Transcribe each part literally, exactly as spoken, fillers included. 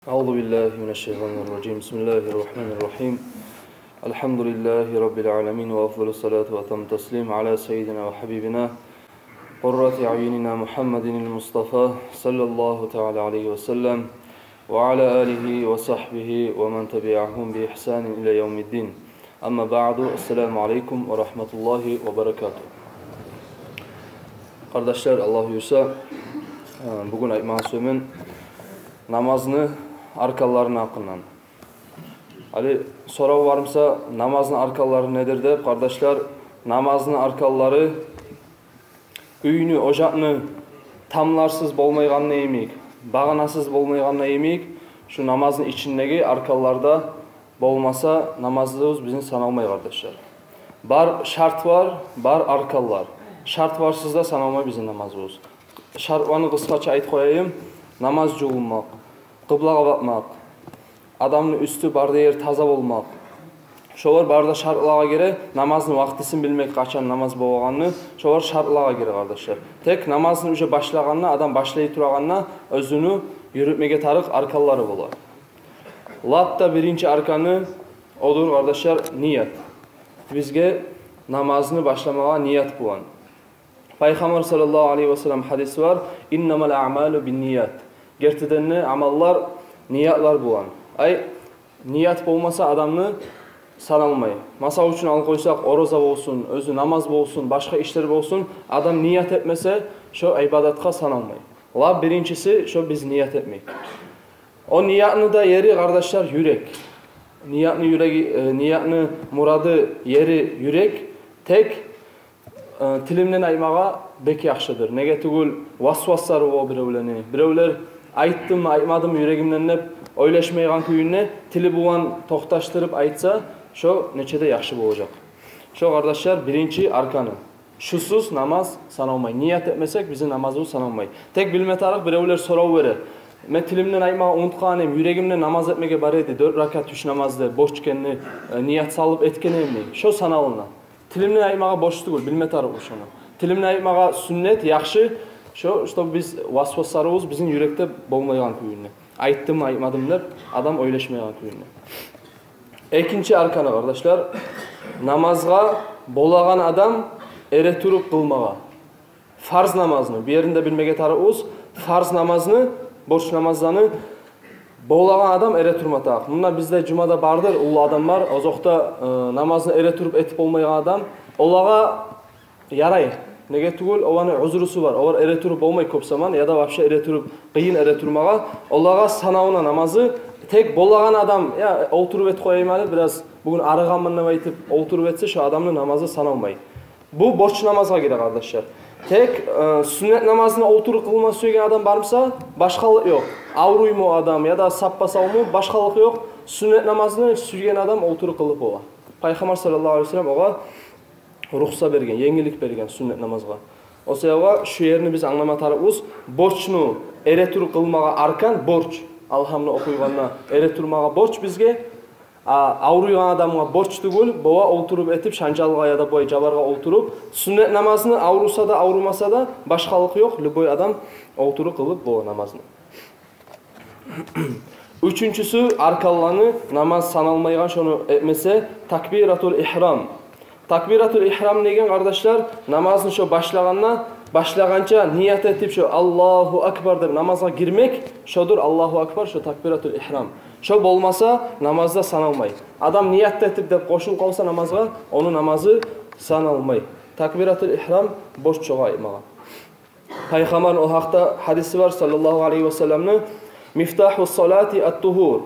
أعوذ بالله من الشيطان الرجيم. بسم الله الرحمن الرحيم. الحمد لله رب العالمين، وأفضل الصلاة وأتم التسليم على سيدنا وحبيبنا قرة أعيننا محمد المصطفى صلى الله تعالى عليه وسلم وعلى آله وصحبه ومن تبعهم بإحسان إلى يوم الدين. أما بعد، السلام عليكم ورحمة الله وبركاته. Къардашлар, Аллагь буюрса, э, бугюн айтмагъа сюемен намазны арканларыны гьакъындан. Гьали сорав бар буса, намазны арканлары недир деп, къардашлар, намазны арканлары уьйню, ожакъны тамларсыз болмайгъаны йимик, багъанасыз болмайгъаны йимик, шу намазны ичиндеги арканлар да болмаса, намазыбыз бизин саналмай, къардашлар. Бар шарт бар, бар арканлар. Шарт барсыз да саналмай бизин намазыбыз. Шартланы къысгъача айтып къояйым: намаз жувунмакъ, къыблагъа бакъмакъ, адамны уьстю, бары да ер таза болмакъ. Шолар бары да шартлагъа гире, намазны вакътисин билмек, къачан намаз болагъанны, шолар шартлагъа гире, къардашлар. Тек намазны уже башлагъанда, адам башлай турагъанда оьзюню юрютмеге тарыкъ арканлары бола. Лап да биринчи арканы одур, къардашлар, ният. Бизге намазны башламагъа ният булан. Пайхаммар саллаллагьу алайгьи ва саллам гьадиси бар: «Иннамал аъмалу бинният». Гертиден де, амаллар ниятлар булан. Ай, ният болмаса, адамны саналмай. Масал учун алып къойсакъ, ораза болсун, оьзю намаз болсун, башгъа ишлер болсун, адам ният этмесе, шо ибадатгъа саналмай. Лап биринчиси, шо биз ният этмек. О ниятны да ери, къардашлар, юрек. Ниятны юреги, э, ниятны мурады, ери юрек. Тек э, тилимден айтмагъа бек яхшыдыр. Неге тюгюл, васваслары бола биревлени. Биревлер айтдыммы, айтмадыммы юрегимден деп ойлашмайгъан кюйюнде тили булан токъташдырып айтса, шо нече де яхшы болажакъ. Шо, къардашлар, биринчи арканы. Шусуз намаз саналмай. Ният этмесек, бизин намазыбыз саналмай. Тек билме тарыкъ, биревлер сорав бере: «Мен тилимден айтмагъа унутгъан эдим, юрегимде намаз этмеге бар эди, дёрт ракат уьч намазны борч экенни, э, ният салып этген эдимми?» Шо саналына. Тилимден айтмагъа борч тюгюл, билме тарыкъ шону. Тилимден айтмагъа сюннет, яхшы, шо, чтоб биз васвасларыбыз бизин юрекде болмайгъан кюйюнде. Айтдыммы, айтмадыммы деп адам ойлашмайгъан кюйюнде. Экинчи арканы, къардашлар, намазгъа болагъан адам эретуруп къылмагъа. Фарз намазны, бу ерин де билмеге тарыкъбыз, фарз намазны, борч намазланы болагъан адам эретурма тарыкъ. Мунда бизде жумада бардыр уллу адамлар, озокъда, э, намазны эретуруп этип болмайгъан адам, олагъа ярай. Неге тюгюл, оланы узрусу бар. Олар эретуруп болмай кёп заман, яда вообще эретуруп, къыйын эретурмагъа. Олагъа санавуна намазы, тек болагъан адам, я, олтуруп этип къояйым гьали, бираз бугюн арыгъанман деп айтып, олтуруп этсе, шо адамны намазы саналмай. Бу борч намазгъа гире, къардашлар. Тек, э, сюннет намазны олтуруп къылма сюйген адам бар буса, башгъалыкъ ёкъ. Авруйму адам, яда саппа-савму, башгъалыкъ ёкъ. Сюннет намазны сюйген адам олтуруп къылып бола. Пайхаммар саллаллагьу алайгьи ва саллам огъар рухса берген, енгиллик берген сюннет намазгъа. О себепге шу ерни биз англама тарыкъбыз. Борчну эретуруп къылмагъа аркан, борч. Алгьамны охуйгъанда эретурмагъа борч бизге. А, авруйгъан адамгъа борч тюгюл, бола олтуруп этип, шанжалгъа яда бой жабаргъа олтуруп, сюннет намазны авруса да, аврумаса да, башгъалыкъ ёкъ, любой адам олтуруп къылып бола намазны. Уьчюнчюсю, арканланы намаз саналмайгъан, шону этмесе, такбиратул ихрам. Такбиратул ихрам деген, къардашлар, намазны шо башлагъанда, башлагъанча ният этип, шо «Аллагьу акбар» деп намазгъа гирмек, шодур «Аллагьу акбар», шо такбиратул ихрам. Шо болмаса, намазда саналмай. Адам ният этип деп къошулуп къалса намазгъа, ону намазы саналмай. Такбиратул ихрам борч шогъар айтмагъа. Пайхаммарны о гьакъда гьадиси бар, саллаллагьу алайгьи ва салламны: «Мифтаху салати ат-тугьур,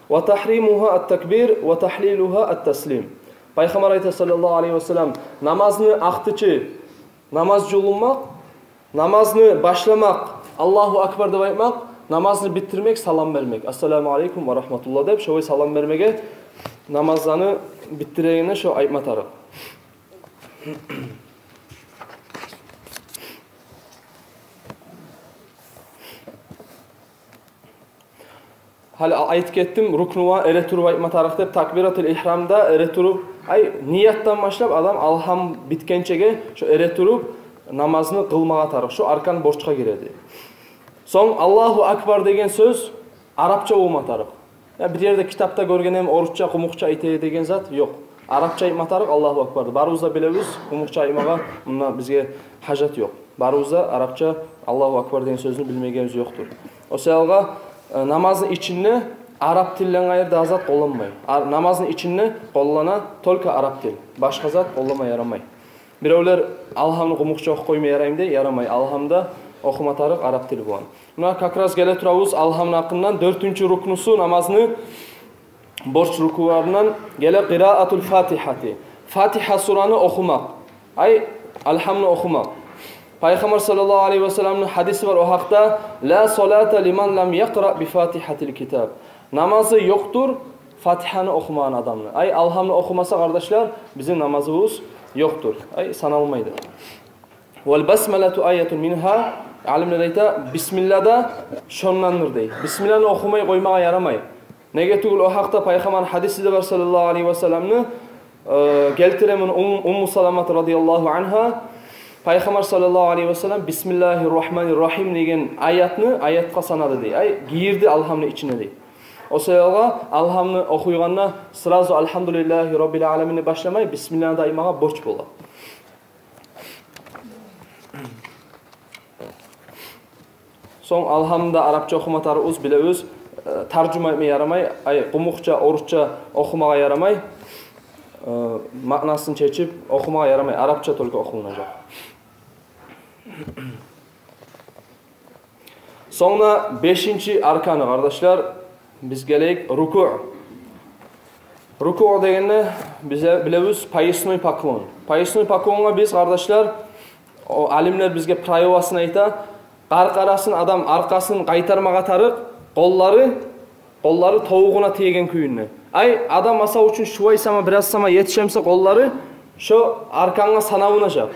ва тахримугьа ат-такбир, ва тахлилугьа ат-таслим». Пайхаммар айта, саллаллагьу алайгьи ва саллам: «Намазны ачгъычы намаз жувунмакъ, намазны башламакъ Аллагьу акбар деп айтмакъ, намазны битдирмек салам бермек, ассаламу алайкум ва рагьматуллагь деп, шолай салам бермеге, намазланы битдирегенде шо айтма тарыкъ». Гьали айтып гетдим, рукнула эретуруп айтма тарыкъ деп, такбиратул ихрамда эретуруп, ай, ниятдан башлап адам алгьам битгенчеге шо эретуруп намазны къылмагъа тарыкъ. Шо аркан борчгъа гиреди. Сонг «Аллагьу акбар» деген сёз Арапча болма тарыкъ. Я бир ерде китапда гёргенем, орусча, къумукъча айта деген зат ёкъ. Арапча айтма тарыкъ Аллагьу акбарды. Барыбыз да билебиз, къумукъча айтмагъа мунда бизге гьажат ёкъ. Барыбыз да арапча Аллагьу акбар деген сёзню билмегенибиз ёкъдур. О саялгъа, э, намазны ичинде арап тилден къайры дагъы зат къолланмай. Ар-, намазны ичинде къоллана только арап тил. Башгъа зат къолланма ярамай. Биревлер Алгьамны къумукъча охуп къойма яраймы дей, ярамай. Алгьамда охума тарыкъ арап тил булан. Муна как раз геле турабыз Алгьамны гьакъындан, дёртюнчю рукнусу намазны борч рукнуларындан геле къираатул Фатигьати. Фатигьа сураны охумакъ. Ай, Алгьамны охумакъ. Пайхаммар саллаллагьу алайгьи васалламны гьадиси бар о гьакъда: «Ла салата лиман лам якъра би Фатигьатил китаб». Намазы ёкъдур Фатигьаны охумагъан адамны. Ай, Алгьамны охумаса, къардашлар, бизин намазыбыз ёкъдур. Ай, саналмайды. «Вал басмалату аятун мингьа». Алимлер айта, бисмилла да шондандыр дей. Бисмилланы охумай къоймагъа ярамай. Неге тюгюл, о гьакъда Пайхаммарны гьадиси де бар саллаллагьу алайгьи васалламны, э, гелтиремин Ум-, Умму Саламат радияллагьу ангьа. Пайхаммар саллаллагьу алайгьи васаллам «Бисмиллагьир рагьманир рагьим» деген аятны аятгъа санады дей. Ай, гийирди Алгьамны ичине дей. О саялгъа Алгьамны охуйгъанда сразу «Альгьамдулиллагьи раббил аламин» деп башламай, бисмилланы да айтмагъа борч бола. Сонг Алгьамда арапча охума тарыкъбыз, билебиз, э, таржума этме ярамай, ай, къумукъча, орусча охумагъа ярамай, э, маънасын чечип охумагъа ярамай, арапча только охулунажакъ. Сонг да бешинчи арканы, къардашлар, биз гелейик рукуъ. Рукуъ дегенде биз билебиз поясной поклон. Поясной поклонгъа биз, къардашлар, о, алимлер бизге правиласын айта. Къаркъарасын адам аркъасын къайтармагъа тарыкъ, къоллары, къоллары тобугъуна тиеген кюйюнде. Ай, адам, масал учун, шулай сама, бираз сама етишемсе къоллары, шо аркангъа саналынажакъ.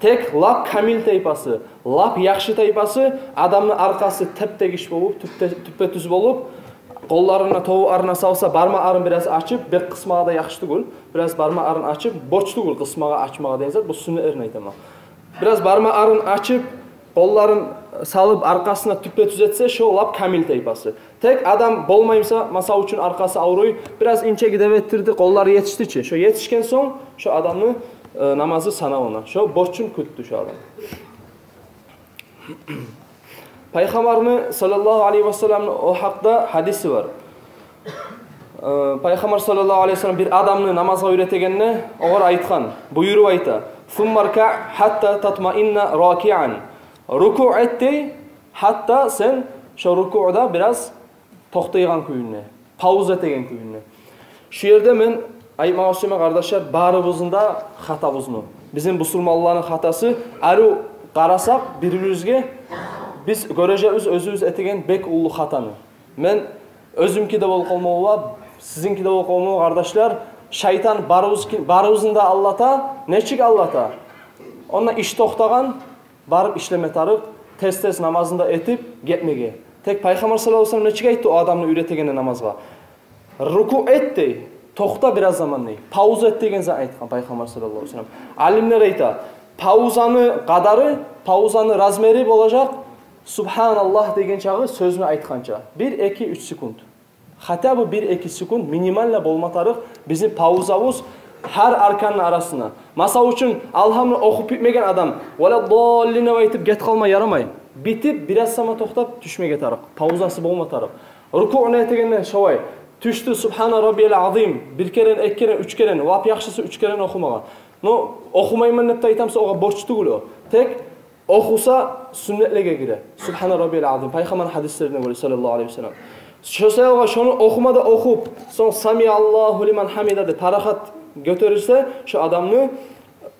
Тек лап камил тайпасы, лап яхшы тайпасы, адамны аркъасы теп-тегиш болуп, тюппе-, тюппе-тюз болуп, къолларын тобугъарына салса, бармакъларын бираз ачып, бек къысмагъа да яхшы тюгюл. Бираз бармакъларын ачып, борч тюгюл къысмагъа, ачмагъа деген зат, бу сюннетлерин айтаман. Бираз бармакъларын ачып, къолларын салып, аркъасына тюппе-тюз этсе, шо лап камил тайпасы. Тек адам болмаймса, масал учун, аркъасы авруй, бираз инчеге деп этдирди, къоллары етишди чи. Шо етишген сонг, шо адамны, э, намазы саналына. Шо борчун кютдю шо адам. Пайхаммарны саллаллагьу алайгьи васалламны о гьакъда гьадиси бар. Э, Пайхаммар саллаллагьу алайгьи васаллам бир адамны намазгъа уьйретегенде, огъар айтгъан, буюруп айта: «Суммаркаъ гьатта татмаинна ракиан». Рукуъ эт дей, гьатта сен шо рукуъда бираз токътайгъан кюйюнде, пауза этеген кюйюнде. Шу ерде мен айтмагъа сюемен, къардашлар, барыбызны да хатабызны. Бизин бусурманланы хатасы, арив къарасакъ бир-бирибизге, биз гёрежекбиз оьзюбюз этеген бек уллу хатаны. Мен оьзюмки де болуп къалмагъа бола, сизинки де болуп къалмагъа бола, къардашлар. Шайтан барыбыз-, барыбызны да алдата. Нечик алдата? Онда иш токътагъан, барып ишлеме тарыкъ, тез-тез намазын да этип гетмеге. Тек Пайхаммар саллаллагьу алайгьи васаллам нечик айтды о адамны уьйретегенде намазгъа? Рукуъ эт дей, токъта бираз заман дей, пауза эт деген зат айтгъан Пайхаммар саллаллагьу алайгьи васаллам. Алимлер айта, паузаны къадары, паузаны размери болажакъ «Субгьаналлагь» деген чакъы сёзню айтгъанча. Бир, эки, уьч секунд. Хотя бы бир-эки секунд минимально болма тарыкъ бизин паузабыз гьар арканны арасына. Масал учун, Алгьамны охуп битмеген адам «Валаддаллин» деп айтып гетип къалма ярамай. Битип, бираз сама токътап тюшмеге тарыкъ. Паузасы болма тарыкъ. Рукуъну этегенде шолай. Тюшдю, «Субгьана раббиял азим», бир керен, эки керен, уьч керен, лап яхшысы уьч керен охумагъа. Но охумайман деп де айтамса, огъар борч тюгюл о. Тек охуса, сюннетлеге гире. «Субгьана раббиял азим». Пайхаммарны гьадислерине гёре, саллаллагьу алайгьи васаллам. Шо саялгъа шону охума да охуп, сонг «Самиаллагьу лиман гьамида» деп парахат гётерилсе, шо адамны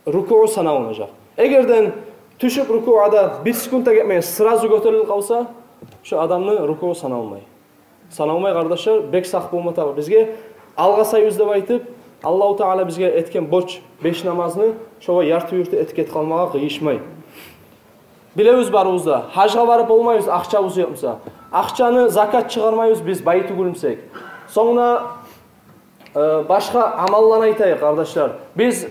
рукуъу саналынажакъ. Эгерден тюшюп рукуъгъа да бир секунд да гетмей, сразу гётерилип къалса, шо адамны рукуъу саналмай. Саналмай, къардашлар, бек сакъ болма тарыкъ бизге. Алгъасайбыз деп айтып, Аллагьу Таала бизге этген борч беш намазны шолай ярты-юрту этип гетип къалмагъа къыйышмай. Билебиз барыбыз да, гьажгъа барып болмайбыз, акъчабыз ёкъ буса. Акъчаны закат чыгъармайбыз биз, бай тюгюл бусакъ. Сонг да, э, башгъа амалланы айтайыкъ, къардашлар. Биз, э,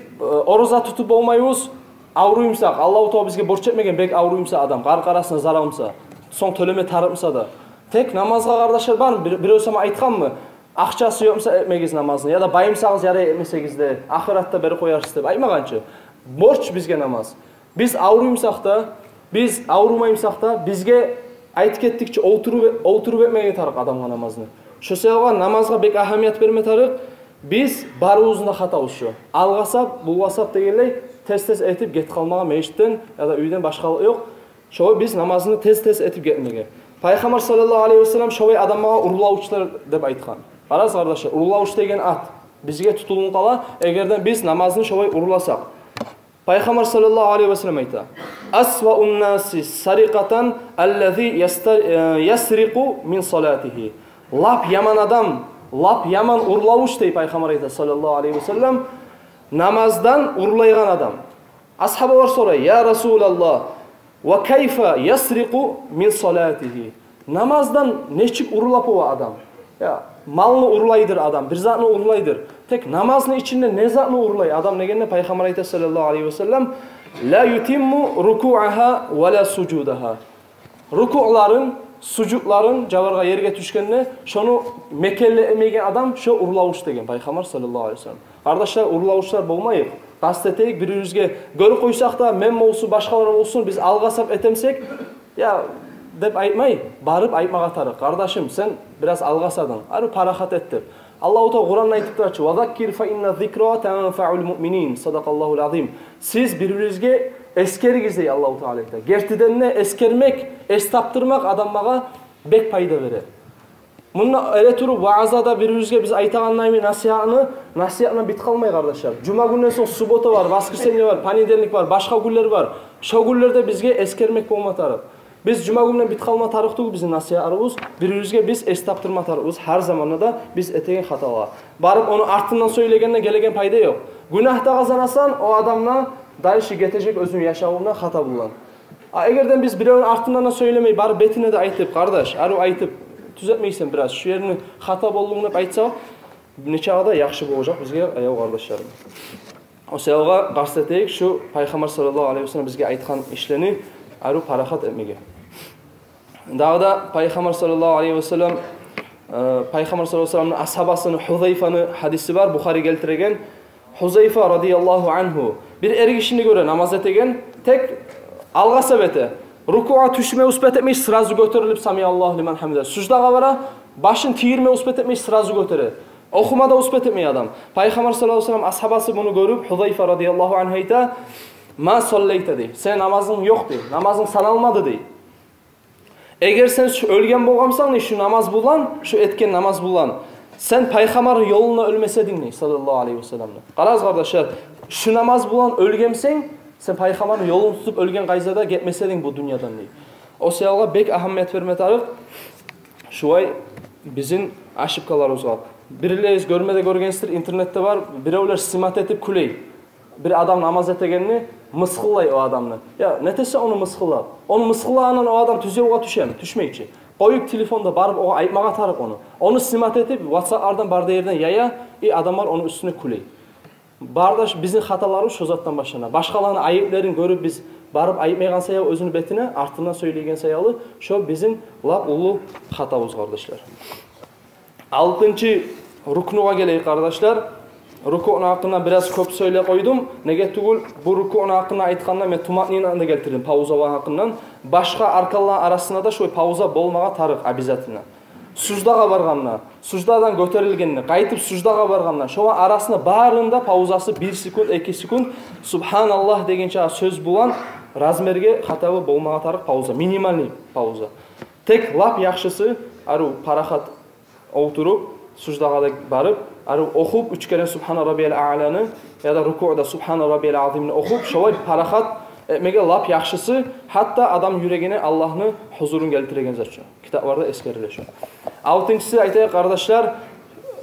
ораза тутуп болмайбыз, авруй бусакъ. Аллагьу Таала бизге борч этмеген, бек авруй буса адам, къаркъарасына зарал буса, сонг тёлеме тарыкъ буса да. Тек намазгъа, къардашлар, бар, бир-, бирев сама айтгъанмы, акъчасы ёкъ буса этмегиз намазны, яда бай бусагъыз ярай, этмесегиз де, ахыратда берип къоярсыз деп айтмагъан чы. Борч бизге намаз. Биз авруй бусакъ да, биз аврумай бусакъ да, бизге, айтып гетдик чи, олтуруп, олтуруп этмеге тарыкъ адамгъа намазны. Шо себепге намазгъа бек агьамият берме тарыкъ. Биз барыбызны да хатабыз шо. Алгъасап, булгъасап дегенлей, тез-тез этип гетип къалмагъа межитден яда уьйден, башгъалыкъ ёкъ. Шолай биз намазны тез-тез этип гетмеге. Пайхаммар саллаллагьу алайгьи васаллам шолай адамлагъа урлавчулар деп айтгъан. Къарагъыз, къардашлар, урлавчу деген ат бизге тутулуп къала, эгерден биз намазны шолай урласакъ. Пайхаммар саллаллагьу алайгьи васаллам айта: «Асваун наси сарикъатан аллази яста-, э, ясрикъу мин салатигьи». Лап яман адам, лап яман урлавчу, дей Пайхаммар айта саллаллагьу алайгьи васаллам, намаздан урлайгъан адам. Асгьабалар сорай: «Я Расулаллагь, ва кайфа ясрикъу мин салатигьи?» Намаздан нечик урлап бола адам? Я, малны урлайдыр адам, бир затны урлайдыр. Тек намазны ичинде не затны урлай адам дегенде, Пайхаммар айта саллаллагьу алайгьи васаллам: «Ла ютимму рукуагьа ва ла сужудагьа». Рукуларын, сужудларын, жаваргъа, ерге тюшгенде, шону мекенлемеген адам шо урлавчу деген Пайхаммар саллаллагьу алайгьи васаллам. Къардашлар, урлавчулар болмайыкъ. Къаст этейик, бир-бирибизге гёрюп къойсакъ да, мен болсун, башгъалар болсун, биз алгъасап этемсек, я деп айтмай, барып айтмагъа тарыкъ: «Къардашым, сен бираз алгъасадынг, арив парахат эт», – деп. Аллагьу Таала Къуранда айтып тура чы: «Ва заккир фа инна зикра танфаул муъминин». Садакъаллагьул азим. Сиз бир-биригизге эсгеригиз, дей Аллагьу Таала айта. Гертиден де, эсгермек, эс тапдырмакъ адамлагъа бек пайда бере. Мунда эретуруп ваазада бир-бирибизге биз айтагъандай ми насигьатны, насигьатына бит къалмай, къардашлар. Жума гюнден сонг суббота бар, воскресенье бар, понедельник бар, башгъа гюнлер бар. Шо гюнлерде бизге эсгермек болма тарыкъ. Биз жума гюнден бит къалма тарыкъ тюгюл бизин насигьатларыбыз. Бир-бирибизге биз эс тапдырма тарыкъбыз гьар заманда да биз этеген хаталагъа. Барып ону артындан сёйлегенде гелеген пайда ёкъ. Гюнагь да къазанасан, о адам да дальше гетежек оьзюню яшавунда хата булан. А эгерден биз биревню артындан да сёйлемей, барып бетине де айтып: «Къардаш, арив айтып, тюзетмейсен бираз, шу еринг хата болду», – деп айтса, нечакъы да яхшы болажакъ бизге, аяв къардашларым. О себепге къаст этейик шу Пайхаммар саллаллагьу алайгьи васаллам бизге айтгъан ишлени арив парахат этмеге. Дагъы да Пайхаммар саллаллагьу алайгьи васаллам, э, Пайхаммар саллаллагьу алайгьи васалламны асгьабасыны Хузайфаны гьадиси бар, Бухари гелтиреген. Хузайфа радияллагьу ангьу бир эркишини гёре намаз этеген, тек алгъасап эте. Рукугъа тюшме успеть этмей, сразу гётерилип, «Самиаллагьу лиман гьамида». Суждагъа бара, башын тийирме успеть этмей, сразу гётере. Охума да успеть этмей адам. Пайхаммар саллаллагьу алайгьи васаллам асгьабасы муну гёрюп, Хузайфа радияллагьу ангьу айта: «Ма саллайта», – дей. «Сени намазынг ёкъ», – дей. «Намазынг саналмады», – дей. «Эгер сен шу оьлген болгъан бусанг, – дей, – шу намаз булан, шу этген намаз булан, сен Пайхаммарны ёлунда оьлмес эдинг», – дей, саллаллагьу алайгьи васалламны. Къарагъыз, къардашлар, шу намаз булан оьлген бусанг, сен Пайхаммарны ёлун тутуп оьлген къайда да гетмес эдинг бу дюньядан, – дей. О себепге бек агьамият берме тарыкъ шулай бизин ошибкаларыбызгъа. Бирлеригиз гёрме де гёргенсиздир, интернетде бар, биревлер снимать этип кюлей. Бир адам намаз этегенни мысгъыллай о адамны. Я, нетесе ону мысгъыллап? Ону мысгъыллагъандан о адам тюз ёлгъа тюшеми? Тюшмей чи. Къоюп телефонда, барып огъар айтмагъа тарыкъ ону. Ону снимать этип, ватсаплардан, бар да ерден яя, и адамлар ону уьстюне кюлей. Бары да ш-, бизин хаталарыбыз шо затдан башлана. Башгъаланы айыпларын гёрюп, биз барып айтмайгъан саялы оьзюню бетине, артындан сёйлейген саялы, шо бизин лап уллу хатабыз, къардашлар. Алтынчы рукнугъа гелейик, къардашлар. Рукугъну гьакъындан бираз кёп сёйлеп къойдум. Неге тюгюл, бу рукугъну гьакъындан айтгъанда, мен тумаънинаны да гелтирдим, паузаланы гьакъындан. Башгъа арканланы арасында да шолай пауза болмагъа тарыкъ обязательно. Суждагъа баргъанда, суждадан гётерилгенде, къайтып суждагъа баргъанда, шоланы арасында барында паузасы бир секунд, эки секунд, «Субгьаналлагь» дегенче сёз булан размерге хотя бы болмагъа тарыкъ пауза, минимальный пауза. Тек лап яхшысы, арив парахат олтуруп, суждагъа да барып, арив охуп, уьч керен «Субгьана раббиял аъланы», яда рукугъда «Субгьана раббиял азимни» охуп, шолай парахат этмеге лап яхшысы, гьатта адам юрегине Аллагьны гьузурун гелтиреген зат шо. Китапларда эсгериле шо. Алтынчысы, айтайыкъ, къардашлар,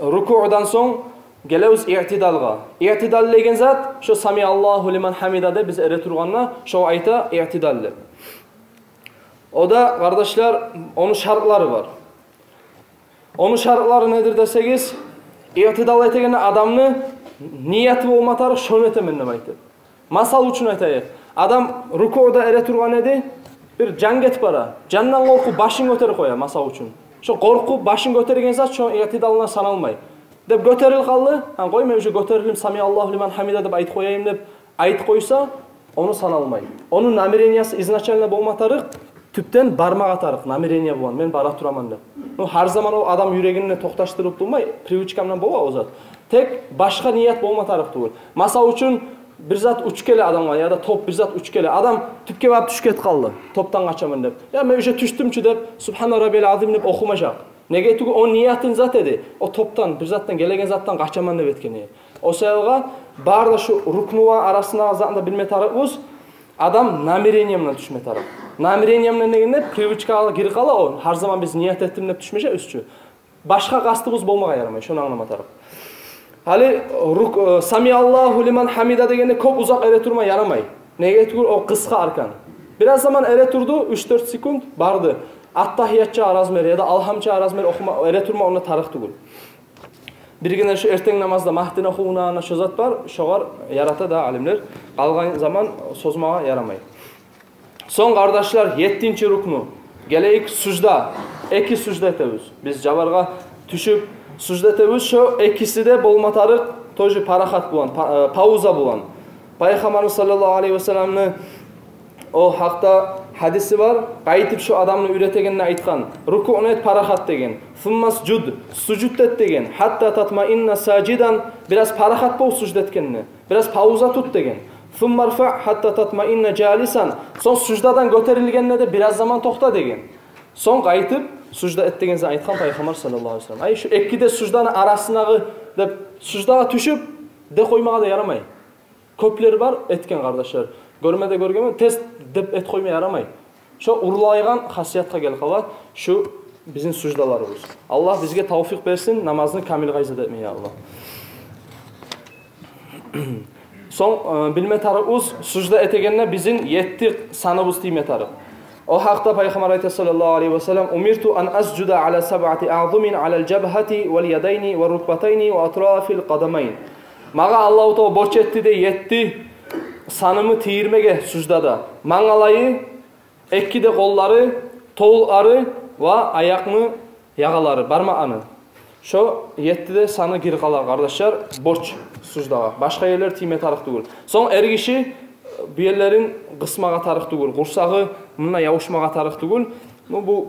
рукугъдан сонг гелебиз иътидалгъа. Иътидал деген зат шо «Самиаллагьу лиман гьамида» деп биз эретургъанда, шо айта иътидал деп. О да, къардашлар, ону шартлары бар. Ону шартлары недир десегиз, иътидал этегенде адамны нияты болма тарыкъ, шону этемен деп айтып. Масал учун айтайыкъ. Адам рукугъда эретургъан эди, Бир жан гетип бара. Жандан къоркъуп башын гётерип къоя, масал учун. Шо къоркъуп башын гётерген зат шо иътидалына саналмай. Деп гётерилип къалды. Гьа, къой, мен уже гётерилдим, «Самиаллагьу лиман гьамида» деп айтып къояйым деп айтып къойса, ону саналмай. Ону намерениясы изначально болма тарыкъ, тюпден бармагъа тарыкъ намерение булан, мен бара тураман деп. Ну, гьар заман о адам юрегинде токъташдырылып турмай, привычка булан бола о зат. Тек башгъа ният болма тарыкъ тюгюл. Масал учун, бир зат учуп геле адамгъа, яда топ, бир зат учуп геле. Адам тюпге барып тюшюп гетип къалды, топдан къачаман деп. «Я, мен уже тюшдюм чю» деп, «Субгьана раббиял азим» деп охумажакъ. Неге тюгюл, о ниятын зат эди. О топдан, бир затдан, гелеген затдан къачаман деп этген эди. О саялгъа бары да шу рукнуланы арасындагъы затны да билме тарыкъбыз. Адам намерение булан тюшме тарыкъ. Намерение булан дегенде, привычкагъа гирип къала о. Гьар заман биз ният этдим деп тюшмежекбиз чю. Башгъа къастыбыз болмагъа ярамай, шону англама тарыкъ. Гьали рук-, э, «Самиаллагьу лиман гьамида» дегенде кёп узакъ эретурма ярамай. Неге тюгюл, о къысгъа аркан. Бираз заман эретурду, уьч-дёрт секунд, барды. Аттагьиятчагъа размер яда алгьамчагъа размер охума, эретурма онда тарыкъ тюгюл. Биргине шу эртен намазда Магьдини охувуна, ана шо зат бар, шогъар ярата да алимлер. Къалгъан заман созмагъа ярамай. Сонг, къардашлар, еттинчи рукну. Гелейик сужда. Эки сужда этебиз. Биз жабаргъа тюшюп сужда этебиз. Шо экиси де болма тарыкъ тоже парахат булан, па-, э, пауза булан. Пайхаммарны саллаллагьу алайгьи васалламны о гьакъда гьадиси бар. Къайтып шо адамны уьйретегенде айтгъан: «Рукуъну эт, парахат», — деген. «Сумма сжуд», сужуд эт деген. «Гьатта татмаинна сажидан», бираз парахат бол сужда этгенде. Бираз пауза тут деген. «Сумма рфаъ гьатта татмаинна жалисан». Сонг суждадан гётерилгенде де бираз заман токъта деген. Сонг къайтып сужда эт деген зат айтгъан Пайхаммар саллаллагьу алайгьи васаллам. Ай, шу эки де сужданы арасындагъы деп суждагъа тюшюп де къоймагъа да ярамай. Кёплери бар этген, къардашлар. Гёрме де гёргенмен, тез деп эт къойма ярамай. Шо урлайгъан хасиятгъа гелип къала шу бизин суждаларыбыз. Аллагь бизге тавфикъ берсин намазны камил къайдада этме, я Аллагь. Сонг, э, билме тарыкъбыз, сужда этегенде бизин етти саныбыз тийме тарыкъ. О гьакъда Пайхаммар айта саллаллагьу алайгьи васаллам: «Умирту ан асжуда ала сабъати аъзумин алал жабгьати вал ядайни вал рукбатайни ва атрафил къадамайн». Магъа Аллагьу Таала борч этди дей етти санымны тийирмеге суждада. Мангалайы, эки де къоллары, товлары ва аякъны ягъалары, бармакъланы. Шо етти де саны гирип къала, къардашлар, борч суждагъа. Башгъа ерлер тийме тарыкъ тюгюл. Сонг эркиши бу ерлерин къысмагъа тарыкъ тюгюл, къурсагъы мунда ябушмагъа тарыкъ тюгюл. Ну, бу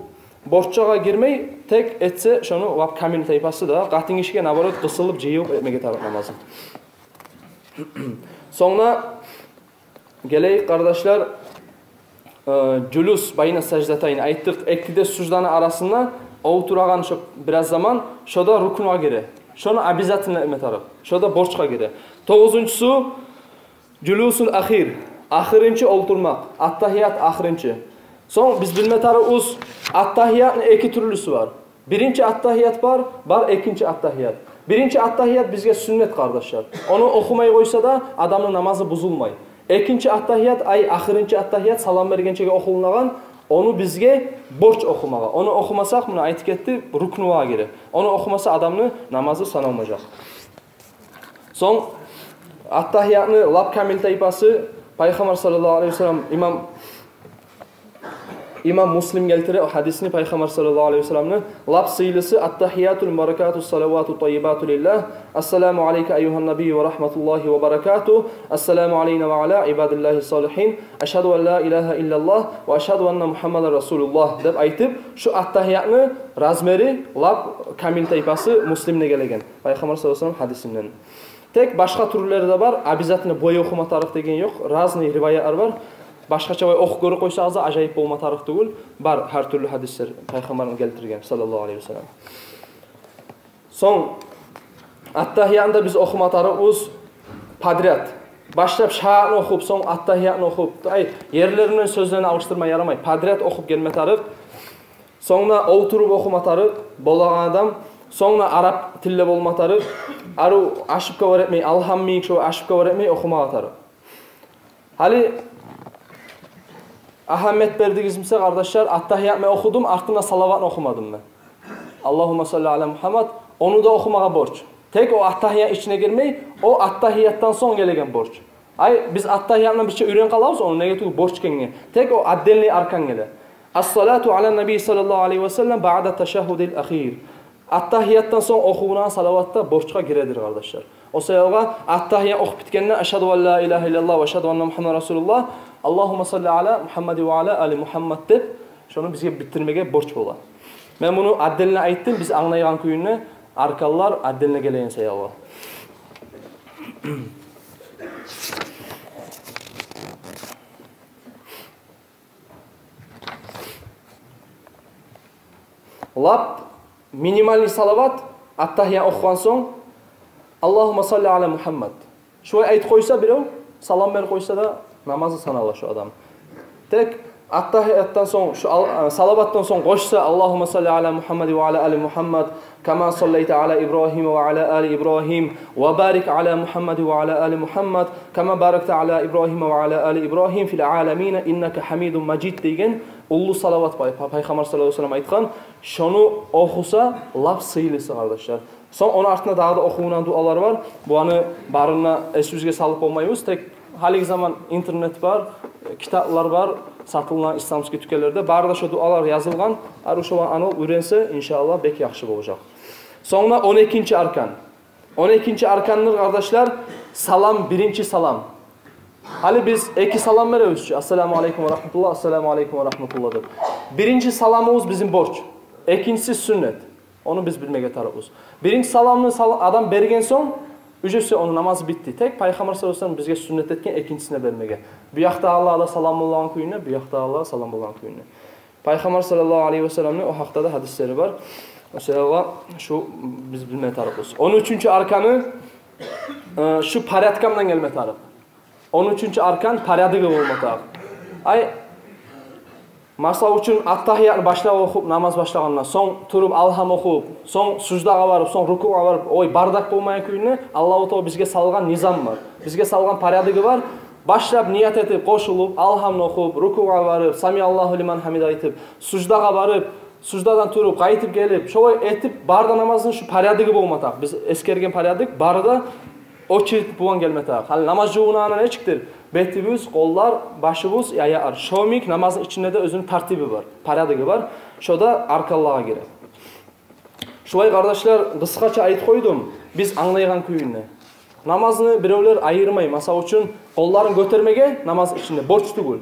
борчгъа гирмей, тек этсе шону лап камил тайпасы да, къатынгишиге, наоборот, къысылып, жыйылып этмеге тарыкъ намазын. Сонг да гелейик, къардашлар, э, жулюс байна саждатайн. Айтдыкъ, эки де сужданы арасында олтурагъан шо бираз заман, шо да рукнугъа гире. Шону обязательно этме тарыкъ. Шо да борчгъа гире. Тогъузунчусу, жулюсул ахир. Ахырынчы олтурмакъ. Аттагьият ахырынчы. Сонг биз билме тарыкъбыз, аттагьиятны эки тюрлюсю бар. Биринчи аттагьият бар, бар экинчи аттагьият. Биринчи аттагьият бизге сюннет, къардашлар. Ону охумай къойса да, адамны намазы бузулмай. Экинчи аттагьият, ай, ахырынчы аттагьият, салам бергенчеге охулунагъан, ону бизге борч охумагъа. Ону охумасакъ, муна айтып гетди, рукнугъа гире. Ону охумаса, адамны намазы саналмажакъ. Сонг аттагьиятны лап камил тайпасы, Пайхаммар саллаллагьу алайгьи васаллам, имам, имам Муслим гелтире о гьадисни, Пайхаммар саллаллагьу алайгьи васалламны: «Лап сыйлысы аттагьиятул мубаракату салавату таййибату лиллагь. Ассаламу алайка айюгьан набийю ва рахматуллагьи ва баракатугь. Ассаламу алайна ва ала ибадиллагьи салигьин. Ашгьаду ан ла илагьа иллаллагь ва ашгьаду анна Мухаммадан расулуллагь», — деп айтып, шу аттагьиятны размери лап камил тайпасы Муслимде гелеген. Пайхаммар саллаллагьу алайгьи васаллам гьадисинден. Тек башгъа тюрлери де бар, обязательно булай охума тарыкъ деген ёкъ, разный риваятлар бар. Башгъача булай охуп гёрюп къойсагъыз да, ажайып болма тарыкъ тюгюл. Бар гьар тюрлю гьадислер Пайхаммарны гелтирген, саллаллагьу алайгьи васаллам. Сонг аттагьиятны да биз охума тарыкъбыз подряд. Башлап шагьатны охуп, сонг аттагьиятны охуп, ай, ерлеринден сёзлени алышдырма ярамай. Подряд охуп гелме тарыкъ. Сонг да олтуруп охума тарыкъ болагъан адам, сонг да арап тилде болма тарыкъ. Арив ошибка бар этмей, алгьам йимик шо ошибка бар этмей охумагъа тарыкъ. Гьали агьамият бердигиз буса, къардашлар, аттагьиятны охудум, артында салаватны охумадым мен. Аллагьумма салли ала Мухаммад, ону да охумагъа борч. Тек о аттагьият ичине гирмей, о аттагьиятдан сонг гелеген борч. Ай, биз аттагьиятны бирче уьйренип къалабыз, ону неге тюгюл борч экенге. Тек о отдельный аркан геле. Ас-салату аля наби саллаллагьу алейгьи ва саллам баъда ташагьгьудил ахир. Аттагьиятдан сонг охулагъан салават да борчгъа гиредир, къардашлар. О саялгъа аттагьият охуп битгенде, ашгьаду ан ла илагьа иллаллагь ва ашгьаду анна Мухаммадан расулуллагь, Аллагьумма салли аля Мухаммади ва аля али Мухаммад деп, шону бизге битдирмеге борч бола. Мен муну отдельно айтдым, биз англайгъан кюйде, арканлар отдельно гелеген саялгъа. Лап минимальный салават, аттагьият охугъан сонг, Аллагьумма салли аля Мухаммад. Шулай айтып къойса бирев, салам берип къойса да, намазы санала шу адам. Тек аттагьиятдан сонг, шу ал-, салаватдан сонг къошса, Аллагьумма салли аля Мухаммади ва аля али Мухаммад, кама саллайта аля Ибрагьима ва аля али Ибрагьим, ва барик аля Мухаммади ва аля али Мухаммад, кама баракта аля Ибрагьима ва аля али Ибрагьим фил аламина иннака гьамидун мажид деген уллу салават бар, пай-, Пайхаммар саллаллагьу алейгьи ва саллам айтгъан, шону охуса лап сыйлысы, къардашлар. Сонг ону артында дагъы да охулагъан дуалар бар. Буланы барын да эсибизге салып болмайбыз. Тек гьалиги заман интернет бар, китаплар бар, сатылынагъан исламский тюкенлерде. Бары да шо дуалар язылгъан. Гьар шу аны уьйренсе, иншааллагь, бек яхшы болажакъ. Сонг да он экинчи аркан. Он экинчи аркандыр, къардашлар, салам, биринчи салам. Гьали биз эки салам беребиз чи: ассаламу алейкум ва рагьматуллагь, ассаламу алейкум ва рагьматуллагь деп. Биринчи саламыбыз бизин борч. Экинчиси сюннет. Ону биз билмеге тарыкъбыз. Биринчи саламны сал-, адам берген сонг, уже всё, ону намазы битди. Тек Пайхаммар саллаллагьу алейгьи ва саллам бизге сюннет этген экинчисине бермеге. Бу якъдагъылагъа да салам болагъан кюйде, бу якъдагъылагъа салам болагъан кюйде. Пайхаммар саллаллагьу алейгьи ва салламны о гьакъда да гьадислери бар. О саялгъа шу биз билме тарыкъбыз. Он уьчюнчю арканы, э, шу порядкамдан гелме тарыкъ. Он уьчюнчю аркан порядогу болма тарыкъ. Ай, масала учун, аттагьиятны башлап охуп, намаз башлагъанда, сонг туруп алгьам охуп, сонг суждагъа барып, сонг рукугъа барып, ой, бардак болмайгъан кюйде, Аллагьу Таала бизге салгъан низам бар. Бизге салгъан порядогу бар. Башлап ният этип, къошулуп, алгьамны охуп, рукугъа барып, самиаллагьу лиман гьамида айтып, суждагъа барып, суждадан туруп, къайтып гелип, шолай этип, бары да намазны шу порядогу болма тарыкъ. Биз эсгерген порядок бары да очередь булан гелме тарыкъ. Гьали намаз жувунагъанда нечикдир? Бетибиз, къоллар, башыбыз, аякълар. Шо йимик намазны ичинде де оьзюню тартиби бар, порядогу бар. Шо да арканлагъа гире. Шулай, къардашлар, къысгъача айтып къойдум, биз англайгъан кюйде. Намазны биревлер айырмай, масала учун, къолларын гётермеге намаз ичинде борч тюгюл.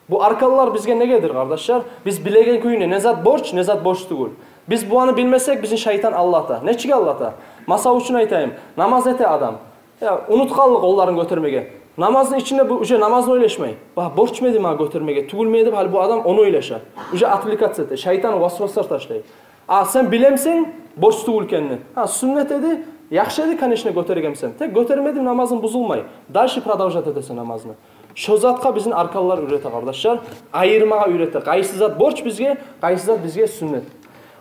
Бу арканлар бизге негедир, къардашлар? Биз билеген кюйде, не зат борч, не зат борч тюгюл. Биз буланы билмесек, бизин шайтан алдата. Нечик алдата? Масала учун айтайым, намаз эте адам. Я, унутуп къалды къолларын гётермеге. Намазны ичинде бу уже намазны ойлашмай. Ба, борчму эди магъа гётермеге, тюгюлмю эди деп, гьали бу адам ону ойлаша. Уже отвлекаться эте, шайтан васваслар ташлай. А сен билемсен борч тюгюл экенни. Гьа, сюннет эди, яхшы эди, конечно, гётергенсен. Тек гётермедим, намазынг бузулмай. Дальше продолжать этесен намазны. Шо затгъа бизин арканлар уьйрете, къардашлар. Айырмагъа уьйрете. Къайсы зат борч бизге, къайсы зат бизге сюннет.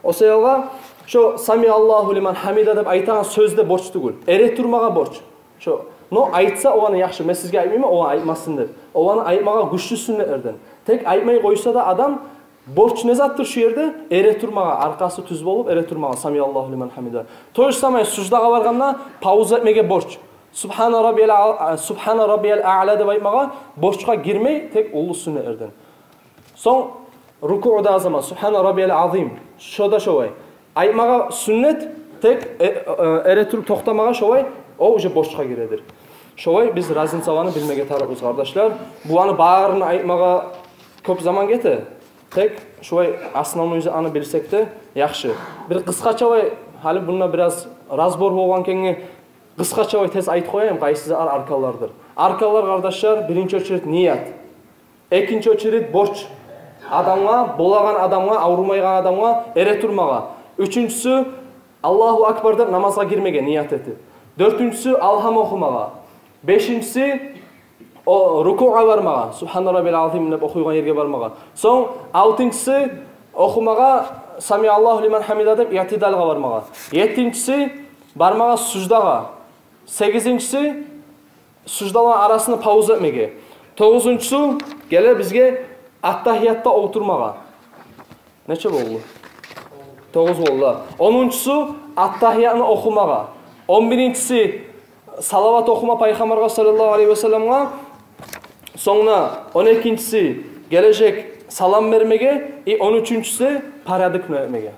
О саялгъа шо «Самиаллагьу лиман гьамида» деп айтагъан сёз де борч тюгюл. Эретурмагъа борч. Шо, но айтса, огъар яхшы, мен сизге айтмайман, огъар айтмасын деп. Огъар айтмагъа гючлю сюннетлерден. Тек айтмай къойса да адам, борч не затдыр шу ерде? Эретурмагъа, аркъасы тюз болуп, эретурмагъа, «Самиаллагьу лиман гьамида». То же самое, суждагъа баргъанда пауза этмеге борч. «Субгьана раббиял а-, субгьана раббиял аъла» деп айтмагъа борчгъа гирмей, тек уллу сюннетлерден. Сонг рукуъда заман «Субгьана раббиял азим». Шо да шолай. Айтмагъа сюннет, тек э-, э-, эретуруп токътамагъа шолай, о уже борчгъа гиредир. Шолай биз разницаланы билмеге тарыкъбыз, къардашлар. Буланы барын айтмагъа кёп заман гете. Тек шолай основной затланы билсек де яхшы. Бир къысгъачалай, гьали мунда бираз разбор болгъан экенге, къысгъачалай тез айтып къояйым, къайсы затлар арканлардыр. Арканлар, къардашлар, биринчи очередь ният. Экинчи очередь борч. Адамгъа, болагъан адамгъа, аврумайгъан адамгъа эретурмагъа. Уьчюнчюсю, «Аллагьу акбар» деп намазгъа гирмеге ният этип. Дёртюнчюсю, алгьам охумагъа. Бешинчиси, о, рукуъгъа бармагъа, «Субгьана раббиял азим» деп охуйгъан ерге бармагъа. Сонг алтынчысы, охумагъа «Самиаллагьу лиман гьамида» деп иътидалгъа бармагъа. Еттинчиси, бармагъа суждагъа. Сегизинчиси, суждаланы арасында пауза этмеге. Тогъузунчусу геле бизге аттагьиятда олтурмагъа. Нече болду? Тогъуз болду, да. Онунчусу аттагьиятны охумагъа. Он биринчиси салават охума Пайхаммаргъа саллаллагьу алайгьи ва салламгъа, сонг да он экинчиси гележек салам бермеге, и он уьчюнчюсю порядокно этмеге.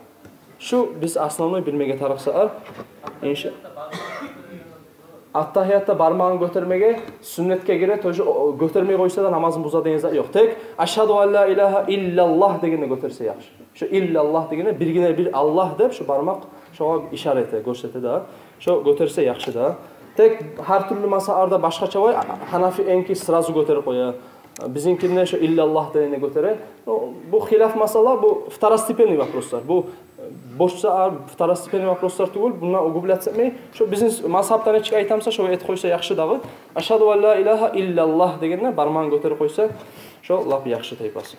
Шу биз основной билмеге тарыкъ затлар. Инша- Аттагьиятда бармагъын гётермеге сюннетге гире, тоже о, гётермей къойса да намазын буза деген зат ёкъ. Тек «Ашгьаду ан ла илагьа иллаллагь» дегенде гётерсе яхшы. Шу «иллаллагь» дегенде биргине бир Аллагь деп шу бармакъ шогъар ишара эте, гёрсете да. Шу гётерсе яхшы да. Тек гьар тюрлю мазгьапларда башгъача вай, гьанафи энки сразу гётерип къоя. Бизинкинде шу «иллаллагь» дегенде гётере. Ну, бу хилаф масъала, бу второстепенный вопрослар. Бу, э, башгъа второстепенный вопрослар тюгюл, бундан углубляться этмей. Шу бизин мазгьапда нечик айтамса, шолай этип къойса яхшы дагъы. «Ашгьаду ан ла илагьа иллаллагь» дегенде бармагъын гётерип къойса, шу лап яхшы тайпасы.